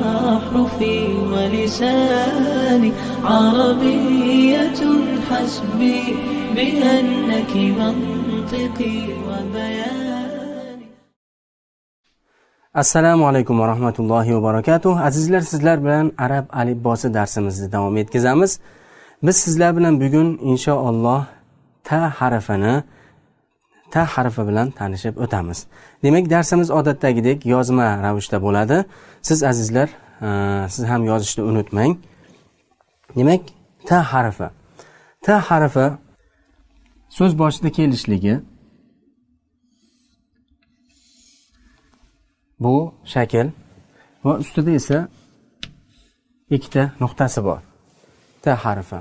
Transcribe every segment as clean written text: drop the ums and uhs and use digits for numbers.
أحرفي ولساني عربية حسبي بأنك منطقي وبياني. Assalomu alaykum va rahmatullohi va barakatuh. Azizlar, sizlar bilan arab alifbosi darsimizni davom etkazamiz. Biz sizlar bilan bugun inshaalloh ta harfi bilan tanishib o'tamiz. Demak, darsimiz odatdagidek yozma ravishda bo'ladi. Siz, azizlar, siz ham yozishni unutmang. Demak, ta harfi. Ta harfi so'z boshida kelishligi, bu shakl va ustida esa ikkita nuqtasi bor. Ta harfi.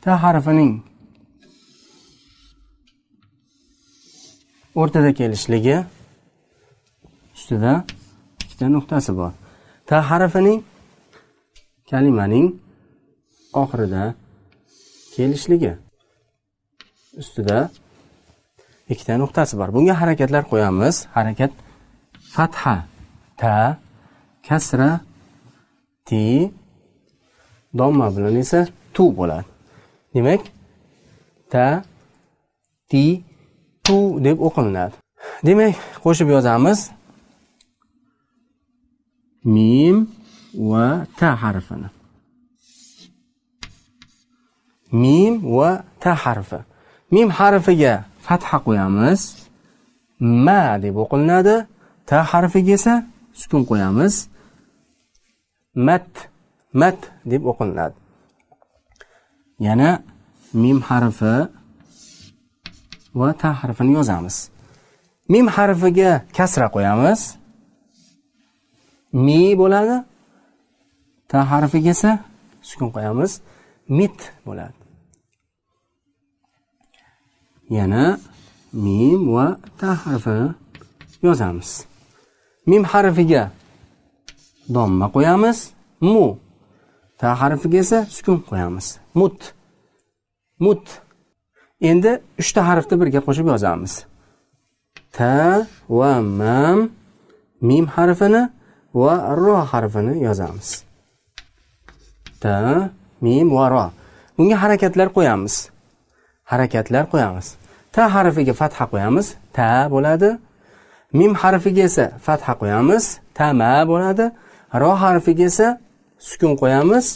Ta harfining o'rtada kelishligi, ustida ikkita nuqtasi bor. Ta harfining kalimaning oxirida kelishligi, ustida ikkita nuqtasi bor. Bunga harakatlar qo'yamiz. Harakat: fatha ta, kasra ti, domma bilan esa tu bo'ladi. Demak, ta, ti, tu deb o'qilinadi. Demak, qo'shib yozamiz. Mim va ta harfini. Mim va ta harfi. Mim harfiga fatha qo'yamiz. Ma deb o'qilinadi. Ta harfiga esa sukun qo'yamiz. Mat, mat deb o'qilinadi. Yana mim harfi va ta harfini yozamiz. Mim harfiga kasra qo'yamiz. Mi bo'ladi. Ta harfiga esa sukun qo'yamiz. Mit bo'ladi. Yana mim va ta harfini yozamiz. Mim harfiga domma qo'yamiz. Mu. Ta harfiga esa sukun qo'yamiz. Mut. Mut. Endi uchta harfni birga qo'shib yozamiz. Ta va mam, mim harfini va ro harfini yozamiz. Ta, mim va ro. Bunga harakatlar qo'yamiz. Harakatlar qo'yamiz. Ta harfiga fatha qo'yamiz. Ta bo'ladi. Mim harfiga esa fatha qo'yamiz. Tama bo'ladi. Ro harfiga esa sukun qo'yamiz.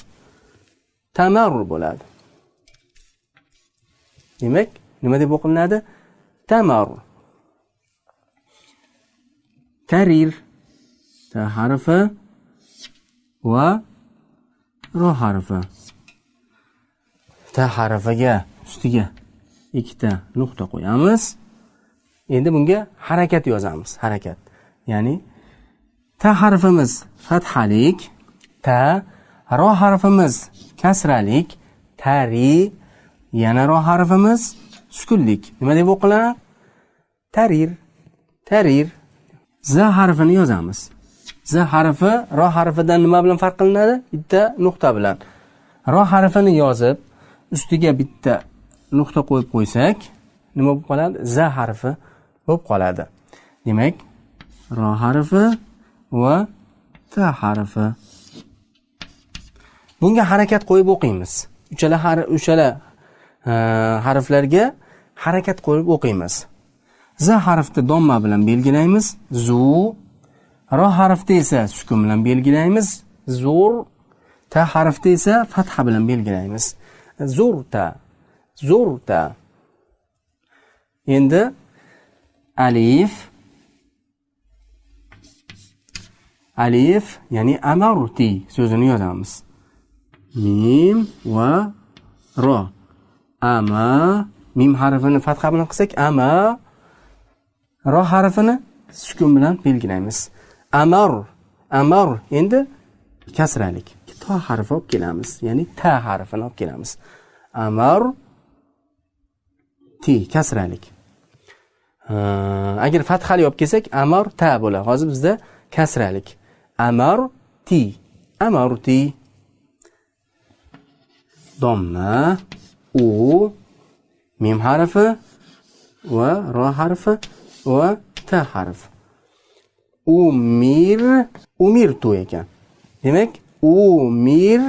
Tamar bo'ladi. Demak, nima deb o'qilinadi? Tamar. Tarir. Ta harfi va ro harfi. Ta harfiga ustiga ikkita nuqta qo'yamiz. Endi bunga harakat yozamiz. Harakat. Ya'ni ta harfimiz fathalik, ta, ro harfimiz kasralik, tari, yana ro harfimiz sukunlik. Nima deb o'qilinadi? Tarir, tarir. Z harfini yozamiz. Z harfi ro harfidan nima bilan farq qilinadi? Bitta nuqta bilan. Ro harfini yozib, ustiga bitta nuqta qo'yib qo'ysak, nima bo'lib qoladi? Z harfi bo'lib qoladi. Demak, ro harfi va t harfi. Bunga harakat qo'yib o'qiymiz. Uchala harflarga harakat qo'yib o'qiymiz. Z harfni domma bilan belgilaymiz. Zu. Ro harfni esa sukun bilan belgilaymiz. Zur. Ta harfni esa fatha bilan belgilaymiz. Zurta. Zurta. Endi alif, alif, ya'ni amarti so'zini yozamiz. Mim va ro. Ama, mim harfini fatha bilan qilsak ama, ro harfini sukun bilan belgilaymiz. Amar, amar. Endi kasralik. To harfi olib kelamiz, ya'ni ta harfini olib kelamiz. Amar ti kasralik. Agar fathali olib kelsak amar ta bo'ladi. Hozir bizda kasralik. Amar ti, amar ti. Domma, u, mim harfi va ro harfi va t harfi. Umir, umirtu ekan. Demak, umir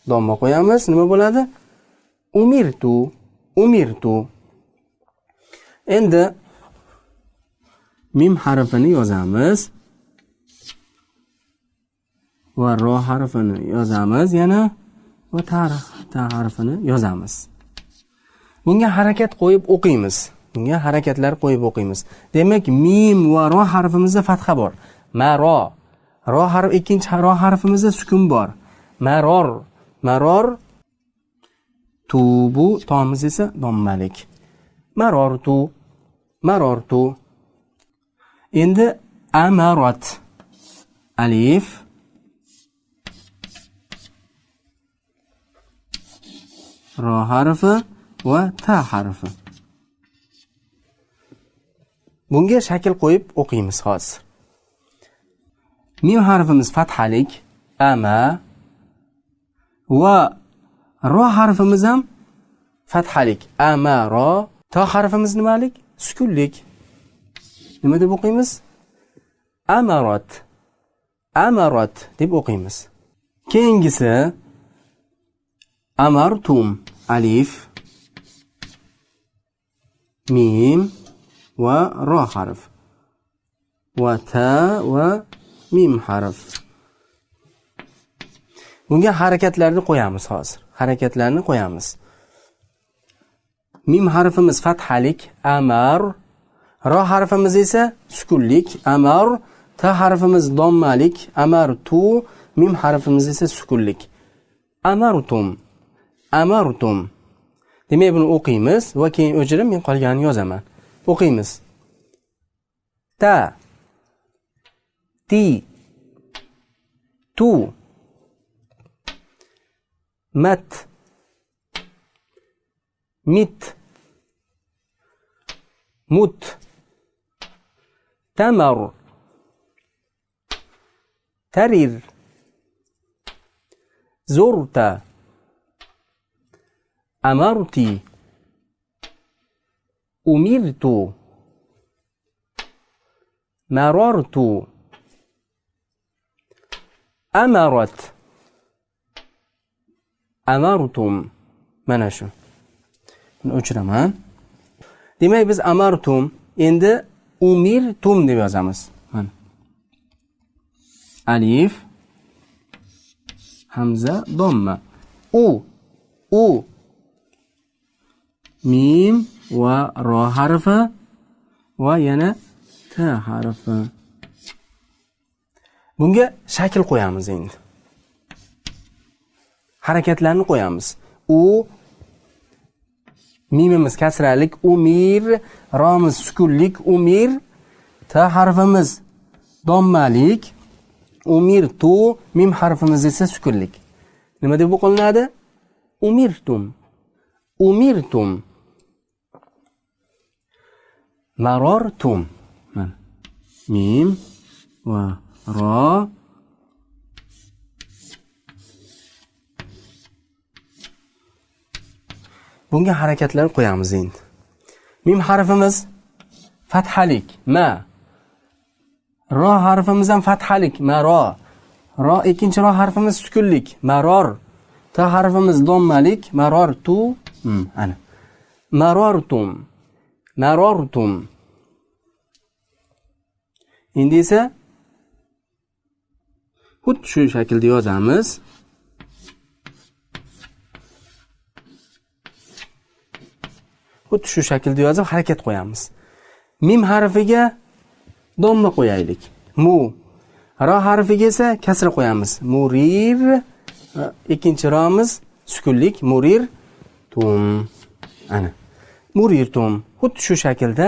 domma qo'yamiz. Nima bo'ladi? Umirtu, umirtu. Endi mim harfini yozamiz va ro harfini yozamiz yana va ta harfini yozamiz. Bunga harakat qo'yib o'qiymiz. Bunga harakatlar qo'yib o'qiymiz. Demak, mim va ro harfimizda fatha bor. Maro. Ro harfi, ikkinchi ro harfimizda sukun bor. Maror, maror, tu, bu tomiz esa dommalik. Marortu, marortu. Endi amarat. Alif, ro harfi va ta harfi. Bunga shakl qo'yib o'qiymiz hozir. Mim harfimiz fathalik, ama, va ro harfimiz ham fathalik, amaro. Ta harfimiz nimalik? Sukunlik. Nima deb o'qiymiz? Amarat, amarat deb o'qiymiz. Keyingisi amartum, alif, mim va ro harf va ta va mim harf. Bunga harakatlarni qo'yamiz hozir. Harakatlarni qo'yamiz. Mim harfimiz fathalik, amar, ro harfimiz esa sukunlik, amar, ta harfimiz dommalik, amartu, mim harfimiz esa sukunlik. Amartum, amartum. Demak, buni o'qiymiz va keyin o'chirib men qolganini yozaman. O'qiymiz. Ta, ti, tu, mat, mit, mut, tamar, tarir, zurta, amarti, umirtu, marartu, amarat, amartum. Mana shu. Buni o'chiraman. Demak, biz amartum, endi umirtum deb yozamiz. Mana. Alif, hamza, domma. U, u, mim va ro harfi va yana t harfi. Bunga shakl qo'yamiz endi. Harakatlarni qo'yamiz. U, mimimiz kasralik, umir, romiz sukunlik, umir, t harfimiz dommalik, umirtu, mim harfimiz esa sukunlik. Nima deb o'qilinadi? Umirtum, umirtum, marortum. Mana mim va ro, bunga harakatlar qo'yamiz endi. Mim harfimiz fathalik, ma. Ro harfimiz ham fathalik, maro. Ro, ikkinchi ro harfimiz sukunlik, maror. Ta harfimiz dommalik, marortu, ana. Marortum, marortum. Endi esa xuddi shu shaklda yozamiz. Xuddi shu shaklda yozib harakat qo'yamiz. Mim harfiga domma qo'yaylik. Mu. Ro harfiga esa kasra qo'yamiz. Murir. Ikkinchi romiz sukunlik, murir tum. Ana. Murirtum. Xuddi shu shaklda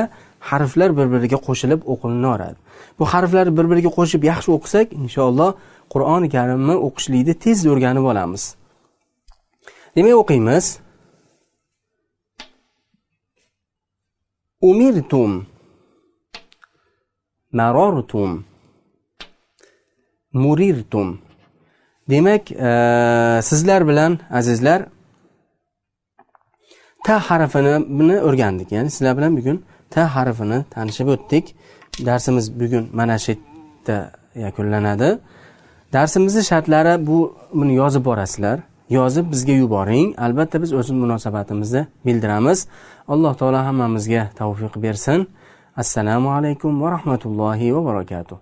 harflar bir-biriga qo'shilib o'qilinaveradi. Bu harflarni bir-biriga qo'shib yaxshi o'qisak, inshaalloh Qur'oni Karimni o'qishlikni tez o'rganib olamiz. Demak, o'qiymiz. Umirtum, marartum, murirtum. Demak, sizlar bilan azizlar ta harfini o'rgandik. Ya'ni sizlar bilan bugun ta harfini tanishib o'tdik. Darsimiz bugun mana shu yerda yakunlanadi. Darsimizni shartlari bu, buni yozib borasizlar. Yozib bizga yuboring. Albatta biz o'z munosabatimizni bildiramiz. Alloh taolo hammamizga tavfiq bersin. Assalomu alaykum va rahmatullohi va barakatuh.